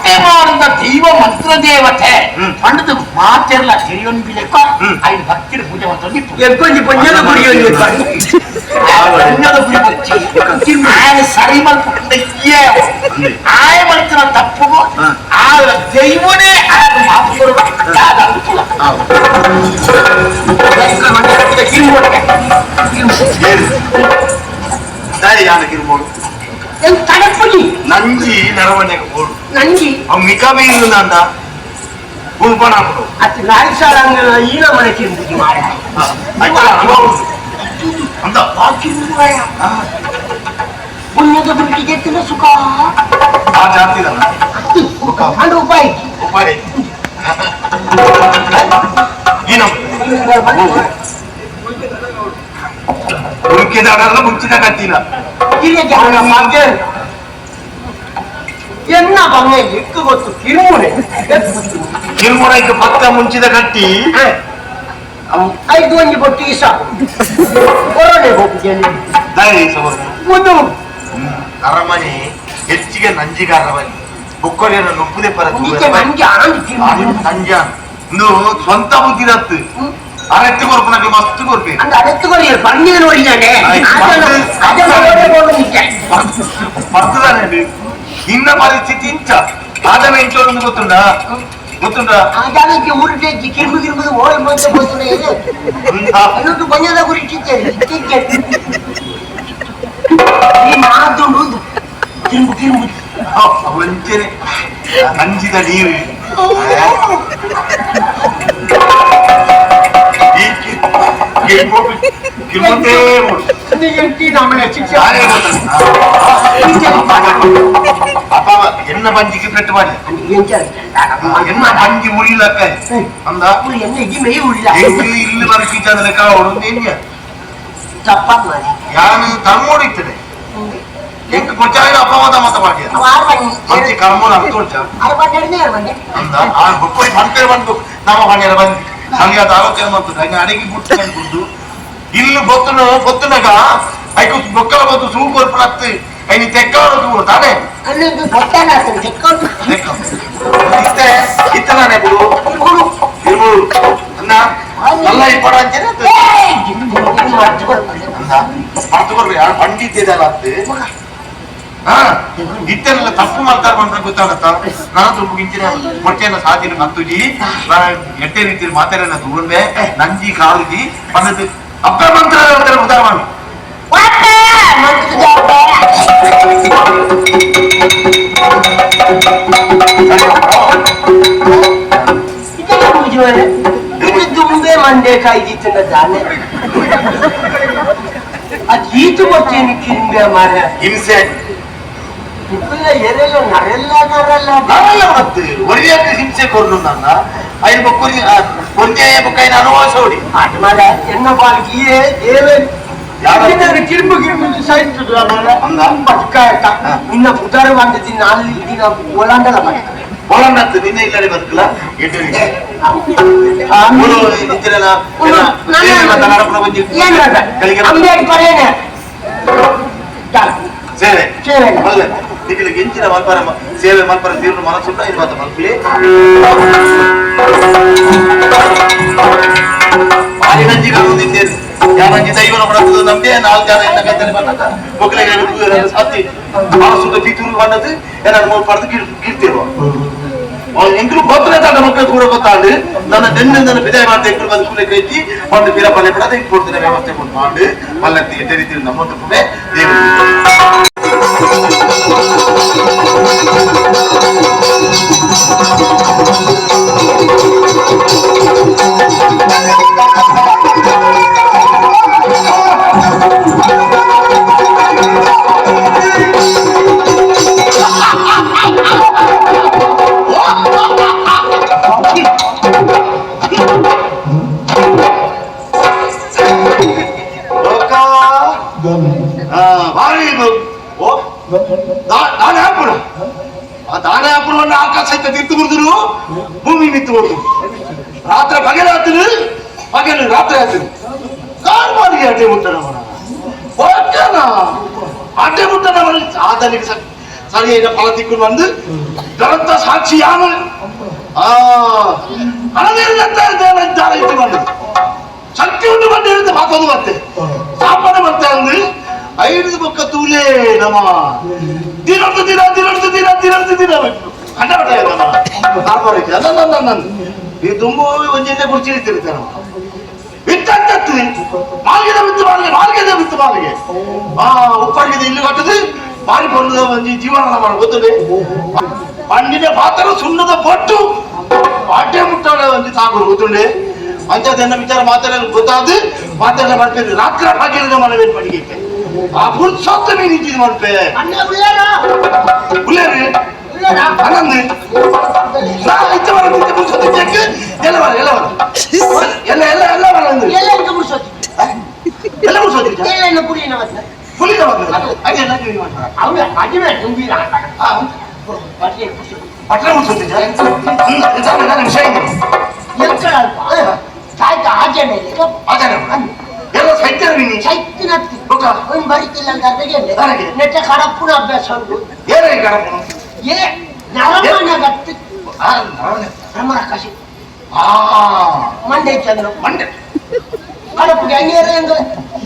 ಕಟ್ಟೆಮಾರದ ದೈವ ಮಂತ್ರ ದೇವತೆ ಪಂಡದ ಮಾತೆರ್ಲ ತೆರಿಯೊಂಬಿಲೆಕ್ಕ ಐದು ಭಕ್ತಿರ ಪೂಜೆ ಮಾಡ್ತೊಂದಿಪ್ಪು ಎಕ್ಕೊಂಜಿ ಪೊಂಜದ ಗುಡಿ ಒಂಜಿ ಪುಣ್ಯದ ಗುಡಿ ಬಚ್ಚಿ ಆಯನ ಸರಿ ಮಲ್ಪುಂಡ ಆಯ ಮಲ್ತಿನ ತಪ್ಪುಗು ಆ ದೈವನೇ ಆಯನ ಮಾಪು ಕೊಡುವ ದಾದ ಅನುಕೂಲ ತಡಪುಜಿ ನಂಜಿ ನರವಣೆಗೆ ಬೋಡು ನಂಜಿ ಅವ್ ಮಿಕಾಮೆ ಇಲ್ಲಂದ ಗುಣಪಣ ಹಾಕ್ಬಿಡು ಅತ್ ನಾಲ್ಕು ಈನ ಮನೆ ಕಿಂಬುಜಿ ಮಾರ ಆಯ್ತಲ್ಲ ಅನುಭವ ಉಂಟು. ಅಂತ ಪುಣ್ಯದ ದುಡ್ಡಿಗೆ ತಿನ್ನ ಸುಖ ಆ ಜಾತಿ ಇದಲ್ಲ ಅಂಡ್ ಉಪಾಯ ಉಪಾಯ ಈ ನಮ್ಮ ಉಳ್ಕೆದಾಡಲ್ಲ ಮುಂಚಿನ ಕಟ್ಟಿನ ಎನ್ನ ಬಂಗೆ ಎಕ್ಕು ಗೊತ್ತು ಕಿರುಮುನೆ ಕಿರುಮುರಕ್ಕೆ ಪಕ್ಕ ಮುಂಚಿದ ಕಟ್ಟಿ ಐದು ಒಂಜಿ ಬೊಟ್ಟು ಈಸ ಹೊರಡೆ ಹೋಗುತ್ತೇನೆ ದಾರಿ ಸಹೋದರ ಒಂದು ಅರಮನೆ ಹೆಚ್ಚಿಗೆ ನಂಜಿಗಾರವನಿ ಬೊಕ್ಕರಿಯನ್ನು ನುಪ್ಪುದೇ ಪರ ನಿಜ ನಂಜಿ ಆಂಡ್ ಕಿರುಮುನೆ ನಂಜ ಇಂದು ಸ್ವಂತ ಬುದ್ಧಿದತ್ತು ಅರೆತ್ತು ಕೊರ್ಪುನಕ್ಕೆ ಮಸ್ತ್ ಕೊರ್ಪೆ ಅಂದ ಅರೆತ್ತುಕೊಳ್ಳಿ ಪಂಡಿನ ನೋಡಿದ್ದಾನೆ ಬರ್ತದಾನೆ ನಿನ್ನ ಪರಿಸ್ಥಿತಿ ಇಂಚ ಆದಮ ಇಂಚೋಡು ಗೊತ್ತುಂಡ ಗೊತ್ತುಂಡ ಆ ಜಾಗಕ್ಕೆ ಊರಿಗೆ ಕಿರುಬು ಕಿರುಬುದು ಓಡಿ ಬಂದು ಬಂದು ಅನ್ನೋದು ಬಂಜದ ಗುರಿ ಟೀಚರ್ ಈ ಮಾತುಂಡು ಕಿರುಬು ಕಿರುಬು ವಂಚನೆ ನಂಜಿದ ನೀರು ಅಪ್ಪ ಎನ್ನ ಬಂಜಿಗೆ ಪೆಟ್ಟು ಮಾಡಿ ಎನ್ನ ಬಂಜಿ ಮುರಿಲಕ್ಕ ಅಂದ ಎನ್ನ ಇಜ್ಜಿ ಮೇಯ್ ಉಳಿಲ್ಲ ಇಲ್ಲಿ ಬರ್ಕಿச்சಂದ್ರೆ ಕಾವಡು ನಿನ್ಗೆ ಯಾನು ತರ್ಮೋಡಿತ್ತದೆ ಎಂಕ್ ಕೊಚ್ಚಾಯ ಅಪವಾದ ಮತ ಮಾಡಿ ಮಂತಿ ಕರ್ಮೋನ ಅರ್ಥೋಡ್ಚ ಅಂದ ಆ ಬೊಕ್ಕೋಯ್ ಪಂಪೇರ್ ಬಂದು ನಮ್ಮ ಮನೆಯ ಬಂದು ನನಗೆ ಅದು ಆಲೋಚನೆ ಮಾಡ್ತದೆ ಹಂಗೆ ಅಡಿಗೆ ಗುಟ್ಟು ಗುಡ್ಡು ಇಲ್ಲು ಬೊತ್ತುನ ಬೊತ್ತುನಗ ಐಕು ಬೊಕ್ಕಲ ಬೊತ್ತು ಸೂ ಕೊರ್ಪುನತ್ತು ಐನಿ ತೆಕ್ಕಾಡು ತೂ ತಾನೆ ತೆಕ್ಕ ಇತ್ತೆ ಇತ್ತನಾನೆ ಬಿಡು ಇರ್ಬೋದು ಅನ್ನ ನಲ್ಲ ಇಪ್ಪಡ ಅಂಚನೆ ಅಂದ ಅರ್ಥ ಕೊರ್ಬೇಕು ಯಾರು ಪಂಡಿತ್ಯದಲ್ಲ ಅತ್ತೆ ಹಾ ಇತ್ತೆಲ್ಲ ತಪ್ಪು ಮಾಡ್ತಾರೆ ಬಂದ್ರೆ ಗೊತ್ತಾಗತ್ತ ನಾನು ತುಂಬ ಗಿಂಚಿನ ಮೊಟ್ಟೆನ ಸಾಧಿನ ಮತ್ತುಜಿ ನಾನು ಎಟ್ಟೆ ರೀತಿ ಮಾತಾಡೋಣ ತಗೊಂಡೆ ನಂಜಿ ಕಾಲುಜಿ ಬಂದದ್ದು ಅಪ್ಪ ಮಂತ್ರ ಅಂತಾರೆ ಉದಾಹರಣೆ ದುಂಬೆ ಮಂಡೆ ಕಾಯ್ದಿತ್ತನ ದಾನೆ ಅದು ಈತು ಬರ್ತೇನೆ ಕಿಂಬೆ ಮಾರ ಹಿಂಸೆ ನಿಪ್ಪಲ್ಲ ಎರೆಲ್ಲ ನರೆಲ್ಲ ನರಲ್ಲ ನಾವೆಲ್ಲ ಮತ್ತೆ ಒರಿಯಾಕ ಹಿಂಸೆ ಕೊರ್ನು ನನ್ನ ಐದು ಬೊಕ್ಕುರಿ ಕೊಂಜೆ ಬೊಕ್ಕ ಅನುಭವಿಸೋಡಿ ಆಟ ಮಾರ ಎನ್ನ ಬಾಳ್ಗಿಯೇ ದೇವೇ ಯಾರು? ಕಿರುಬು ಕಿರುಬು ಸಾಯ್ತದ ಮಾರ ಅಂದ? ಬದುಕಾಯ್ತ ನಿನ್ನ ಪುಟಾರ ಬಂದಿದ್ದೀನಿ ಅಲ್ಲಿ ದಿನ ಓಲಾಂಡಲ ಬದುಕ ಒಳನತ್ತು ನಿನ್ನೆ ಇಲ್ಲಡೆ ಬದುಕಲ ಎಟ್ಟು ಸೇವೆ ಸೇವೆ. ಒಳ್ಳೆ ನಿಖಿಲ ಗೆಂಚಿನ ಮಲ್ಪರ ಸೇವೆ ಮಲ್ಪರ ತೀರ್ಣ ಮನಸ್ಸುಂಟ ಇದು ಮಾತ ಮಲ್ಪಲಿ ಬಾರಿ ನಂಜಿಗಳು ನಿಂತೇನೆ ಯಾರಂಜಿ ದೈವನ ಮಾಡತ್ತದ ನಮ್ದೇ ನಾಲ್ಕು ಜನ ಎನ್ನ ಕೈತಲೆ ಬಂದಾಗ ಮೊಕ್ಕಲಿಗೆ ಸತ್ತಿ ಮನಸ್ಸುಂಟ ತೀತೂರು ಬಂದದ್ದು ಏನಾದ್ರು ಮೂರು ಪಡೆದು ಕೀರ್ತಿರುವ ಎಂಕಲು ಗೊತ್ತಲೇ ತಾಂಡ ಮಕ್ಕಳು ಕೂಡ ಗೊತ್ತಾಂಡು ನನ್ನ ನೆನ್ನೆ ನನ್ನ ಬಿದಾಯ ಮಾಡ್ತಾ ಎಂಕಲು ಬಂದು ಕೂಲೆ ಕೈಚಿ ಒಂದು ಪೀರ ಪಲ್ಲೆ ಕೂಡ ಅದಕ್ಕೆ ಕೊಡ್ತೀನಿ ವ್ಯವಸ್ಥೆ ಕೊಟ್ಟು ಮಾಡಿ ಪಲ್ಲತ್ತಿ ಎಡ್ಡೆ ರೀತಿ ನಮ್ಮೊಂದು ದೇವರು ಭಾರಿ ಇದು ಓ ದಾನೆ ಹಾಪುಣ ಆ ದಾನೆ ಹಾಪುಣ ಆಕಾಶ ಐತೆ ತಿತ್ತು ಬಿಡ್ದರು ಭೂಮಿ ನಿಂತು ಬಿಡ್ದು ರಾತ್ರಿ ಪಗಲು ಆತನು ಪಗಲು ರಾತ್ರಿ ಆತನು ಕಾಲ್ ಮಾಡಿ ಅಡ್ಡೆ ಮುಟ್ಟಣ ಮನ ಓಕೆನಾ ಅಡ್ಡೆ ಮುಟ್ಟಣ ಮನ ಆತನಿಗೆ ಸರಿಯಾದ ಫಲ ತಿಕ್ಕೊಂಡು ಬಂದು ದರಂತ ಸಾಕ್ಷಿ ಯಾನು ಆ ಹಣದಿರದಂತ ಇಟ್ಟುಕೊಂಡು ಶಕ್ತಿ ಉಂಟು ಬಂದು ಇರುತ್ತೆ ಮಾತೊಂದು ಮತ್ತೆ ಸಾಪಾಡು ಮತ್ತೆ ಅಂದ್ರೆ ಐದು ಬೊಕ್ಕ ತೂಲೇ ನಮ್ಮ ದಿನೊಂದು ದಿನ ದಿನೊಂದು ದಿನ ದಿನೊಂದು ದಿನ ಕಂಡ ಈ ತುಂಬ ಒಂಜೆಲ್ಲ ಕುರ್ಚಿ ಇತ್ತಂತತ್ತು ಮಾಲ್ಗೆದ ಬಿತ್ತು ಮಾಲ್ಗೆ ಮಾಲ್ಗೆದ ಬಿತ್ತು ಮಾಲ್ಗೆ ಆ ಉಪ್ಪರ್ಗಿದೆ ಇಲ್ಲಿ ಕಟ್ಟದು ಬಾರಿ ಬಂದ ಒಂಜಿ ಜೀವನ ಮಾಡ ಗೊತ್ತದೆ ಪಂಡಿನ ಪಾತ್ರ ಸುಣ್ಣದ ಪೊಟ್ಟು ಪಾಟೆ ಮುಟ್ಟಾಡ ಒಂಜಿ ಸಾಕು ಗೊತ್ತುಂಡೆ ಅಂಚದನ್ನ ವಿಚಾರ ಮಾತಾಡಲು ಗೊತ್ತಾದ ಮಾತಾಡ ಮಾಡ್ತೇನೆ ರಾತ್ರಿ ಹಾಕಿದ್ರೆ ಮನವೇನು ಪಡಿಗೆ ಆ ಪುರುಷೋತ್ತ ಮೀನು ಮಾಡ್ಪೆ ಉಳ್ಳೇರಿ ಆನಂದ್ ಎಲ್ಲ ಎಲ್ಲ ಎಲ್ಲ ಎಲ್ಲ ಎಲ್ಲ ಎಲ್ಲ ಪುರುಷೋತ್ತ ಎಲ್ಲ ಪುರುಷೋತ್ತ ಎಲ್ಲ ಪುಲಿನ ಮತ್ತೆ ಪುಲಿನ ಮತ್ತೆ ಅವನು ಅಡಿಮೆ ತುಂಬಿರ ಪಟ್ಟ ಪುರುಷೋತ್ತ ವಿಷಯ ಸಾಯ್ತ ಆಚರಣೆ ಆಚರಣೆ ಎಲ್ಲ ಸೈತ್ಯ ಸೈತ್ಯನ ಒಂದು ಬರೀತಿಲ್ಲ ಅಂತ ನೆಟ್ಟ ಕಡಪ್ಪುನ ಅಭ್ಯಾಸ ಉಂಟು ಏನೇ ಕಡಪ್ಪುನ ಏ ನರಮನ ಗತ್ತು ನರಮನ ಕಸಿ ಮಂಡೆ ಚಂದ್ರ ಮಂಡೆ ಕಡಪ್ಪುಗೆ ಹಂಗೇರ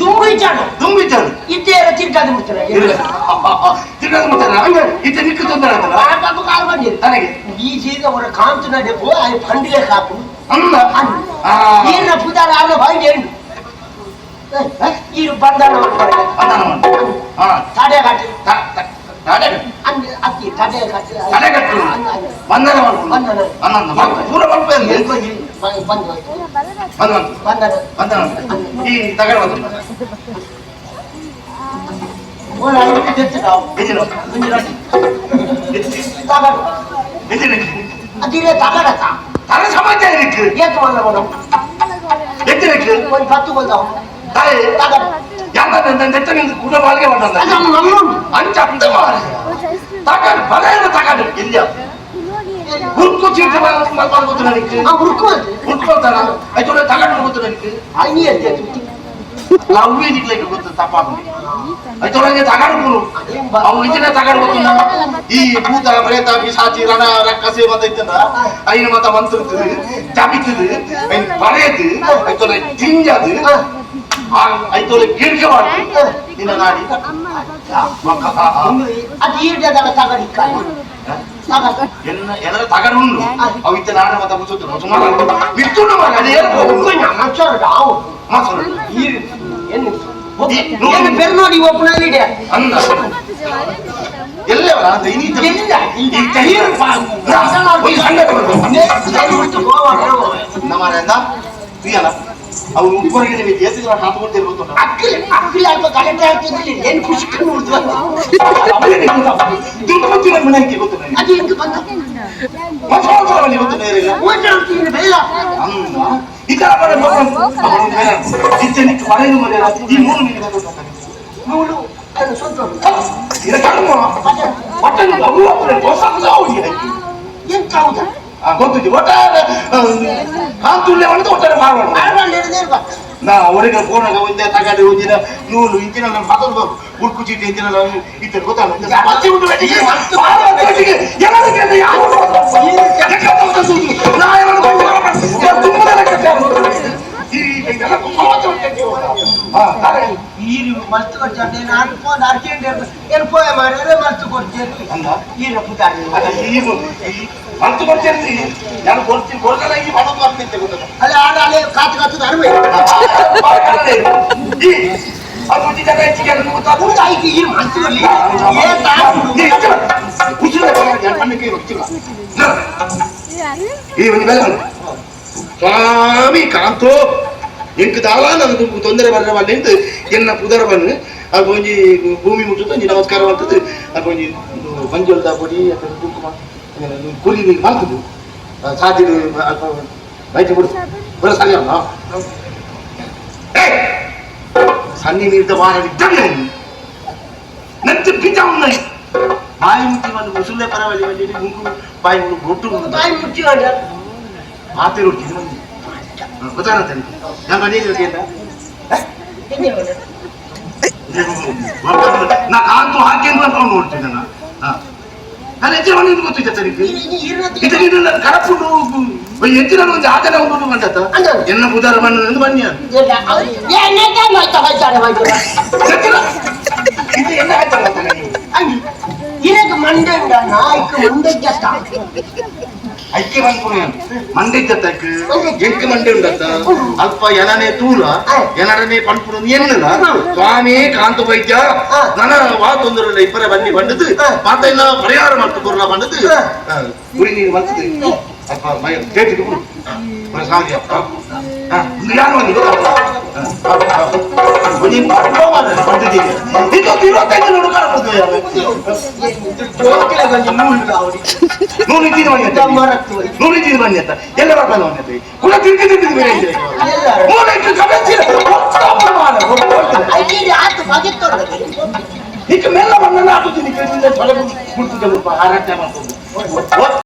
ದುಂಬಿಚಾಣ ದುಂಬಿಚಾಣ ಇದ್ದೇರ ತಿರ್ಗಾದು ಬಿಡ್ತಾರೆ ತಿರ್ಗಾದು ಬಿಡ್ತಾರೆ ಹಂಗೆ ಇತ್ತೆ ನಿಕ್ಕು ತೊಂದರೆ ಆಯ್ತಲ್ಲ ಕಾಲು ಕಾಲು ಬಂದಿದೆ ನನಗೆ ಈ ಸೀದ ಅವರ ಕಾಂತು ನಡೆಪು ಅದು ಪಂಡಿಲೆ ಕಾಪು ಅಲ್ಲ ಈರಿನ ಪುದಾರ ಆರ್ನ ಬಾಯಿ ಏನು ಈರು ಬಂಧನ ಮಾಡ್ತಾರೆ ಬಂಧನ ಮಾಡ್ತಾರೆ ತಡೆ ಕಟ್ಟಿ ತಡೆ ಅತ್ತಿ ತಡೆ ಕಟ್ಟಿ ತಡೆ ಕಟ್ಟು ಬಂಧನ ಬಂಧನ ಬಂಧನ ಪೂರ ಬಂಧನ ಬಂಧನ ಬಂಧನ ಬಂಧನ ಈ ತಗಡ ಬಂಧನ ಅದಿರೇ ತಗಡತ தர சமாச்சாரம் இருக்கு ஏத்து வரல மேடம் எத்தனை இருக்கு ஒரு 10 கொல்தான் தாயே கூட வாழ்க்கை வேண்டாம் அஞ்சு அந்த மாதிரி தக்காடு பழைய தக்காடு இல்லையா உருக்கு சீட்டு ಗೊತ್ತು ಉರುಕು ಉರುಕು ಅಂತಾರ ಆಯ್ತು ತಗಡು ಗೊತ್ತು ನನಗೆ ನಾವು ನಿಕ್ಲಿಕ್ಕೆ ಗೊತ್ತು ತಪ್ಪಾಗುದು ಆಯ್ತು ನನಗೆ ತಗಡು ಅವು ಇಂಚಿನ ತಗಡು ಗೊತ್ತು ಈ ಭೂತ ಪ್ರೇತ ಪಿಶಾಚಿ ರಣ ರಕ್ಕಸೆ ಮತ ಇತ್ತದ ಐನ ಮತ ಮಂತ್ರ ಜಪಿತದು ಐನ್ ಪರೆಯದು ಆಯ್ತು ತಿಂಜದು ಆಯ್ತು ಗಿರ್ಕ ಮಾಡಿ ನಿನ್ನ ನಾಡಿ ಅದು ಈರ್ಜದಾಗ ತಗಡಿ ಎಲ್ಲ ಎಲ್ಲ ತಗಡು ಉಂಡು ಅವು ಇತ್ತ ನಾಡ ಮತ ಮುಚ್ಚುತ್ತು ಸುಮಾರು ಬಿತ್ತುಂಡು ಮಗ ಅದು ಏನು ಮಾಸರು பெருநோடி ஓப்பனாலிடே அந்த ಎಲ್ಲ அந்த இனி ಅವ್ರು ಉಪ್ಪರಿಗೆ ದೇಶಗಳ ಹಾಕೊಂಡು ಇರ್ಬೋದು ಅಕ್ಕಿಲ್ ಅಕ್ಕಿಲ್ ಅಲ್ಪ ಕಲೆಕ್ಟ್ ಆಗ್ತಿದ್ದಿಲ್ಲ ಏನು ಖುಷಿ ಉಳಿದು ದುಡ್ಡು ಮನೆ ಗೊತ್ತು ಅದು ಹೆಂಗೆ ಬಂದ ಗೊತ್ತು ನೇರಿಲ್ಲ ಬೇಡ ಈ ತರ ಈ ಮೂರು ನೂಲು ಎಂತ ಗೊತ್ತಿದೆ ಒಟ್ಟಾರೆ ಕಾಂತುಲ್ಯ ಒಟ್ಟಾರೆ ಮಾಡೋಣ ನಾ ಅವರಿಗೆ ಫೋನ್ ಒಂದೇ ತಗಡು ಒಂದಿನ ನೂಲು ಇಂಚಿನ ಮತ್ತೊಂದು ಉರ್ಕು ಚೀಟಿ ಇಂಚಿನ ಇತ್ತು ಗೊತ್ತಲ್ಲ ಮಸ್ತ್ ಕೊಡ್ತಾರೆ ನಾನು ಫೋನ್ ಅರ್ಜೆಂಟ್ ಏನು ಪೋಯ ಮಾಡಿದ್ರೆ ಮಸ್ತ್ ಕೊಡ್ತೇನೆ ಈರ ಪುಟಾಣಿ ಮರ್ತು ಕೊಡ್ತೇನೆ ನಾನು ಕೊಡ್ತೀನಿ ಕೊಡ್ತಲ್ಲ ಈ ಮಾಡೋದು ಮಾಡ್ತೀನಿ ಗೊತ್ತಲ್ಲ ಅಲ್ಲ ಆಡ ಅಲ್ಲೇ ಕಾತು ಕಾತು ಅರುವೆ ಸ್ವಾಮಿ ಕಾಂತೋ ಎಂಕ್ ದಾಲ ನನಗೆ ತೊಂದರೆ ಬರವಲ್ಲ ಎನ್ನ ಪುದರ ಬನ್ನು ಅದು ಒಂಜಿ ಭೂಮಿ ಮುಟ್ಟುತ್ತ ಒಂಜಿ ನಮಸ್ಕಾರ ಮಾಡ್ತದೆ ಅದು ಒಂಜಿ ಮಂಜುಲ್ದ ಪೊಡಿ ಅಥವಾ ಕುಂಕುಮ ಕುರಿ ನೀರು ಮಾಡ್ತದೆ ಸಾಧ್ಯ ಅಲ್ಪ ಬೈಟ್ ಬಿಡು ಬರೋ ಸರಿ ಅಲ್ಲ ಸನ್ನಿ ನೀರ್ದ ವಾರ ನಂತ ಪಿಜ ಬಾಯಿ ಮುಟ್ಟಿ ಒಂದು ಮುಸುಲೆ ಪರವಳಿ ಬಂದು ಗುಂಕು ಬಾಯಿ ಮುಟ್ಟು ಬಾಯಿ ಮುಟ್ಟಿ ಮಾತೆ ರೊಟ್ಟಿ ಮಂದಿ ಗೊತ್ತಾಗತ್ತೆ ನಾನು ಅದೇ ರೊಟ್ಟಿ ಅಂತ ನಾ ಕಾಂತು ಹಾಕಿ ಅಂತ ನೋಡ್ತೀನಿ ನಾನು. ನಾನು ಎಂಚಿನ ಮಣ್ಣು ಗೊತ್ತಿದ್ದೆ ಸರ್ ಇದು ನೀನು ಕಡಪುಡು ಎಂಚಿನ ಒಂದು ಆತನ ಉಂಟು ಬಂದತ್ತ ಎನ್ನ ಬುಧಾರ ಮಣ್ಣು ಎಂದು ಬನ್ನಿ ಇದು ಎನ್ನ ಆಯ್ತಲ್ಲ ಇರಕ್ ಮಂಡೆ ನಾಯ್ಕು ಮಂಡೆ ಜತ್ತ ಐಕೆ ಬಂದ್ಪುಣ ಮಂಡೆ ಇದ್ದತ್ತಕ್ ಎಂಕ್ ಮಂಡೆ ಉಂಡತ್ತ ಅಲ್ಪ ಎನನೆ ತೂಲ ಎನಡನೆ ಪನ್ಪುಣ ಏನಿಲ್ಲ ಸ್ವಾಮಿ ಕಾಂತ ವೈದ್ಯ ನನ ವಾ ತೊಂದರೆ ಇಬ್ಬರ ಬನ್ನಿ ಬಂದದ್ದು ಮಾತ ಇಲ್ಲ ಪರಿಹಾರ ಮಾಡ್ತು ಕೊರ್ಲ ಬಂದದ್ದು ಗುರಿ ನೀರು ಬರ್ತದೆ ಅಲ್ಪ ಮೈ ಕೇಟಿಗೆ ಬಿಡು ಸಾಧ್ಯ ಯಾರು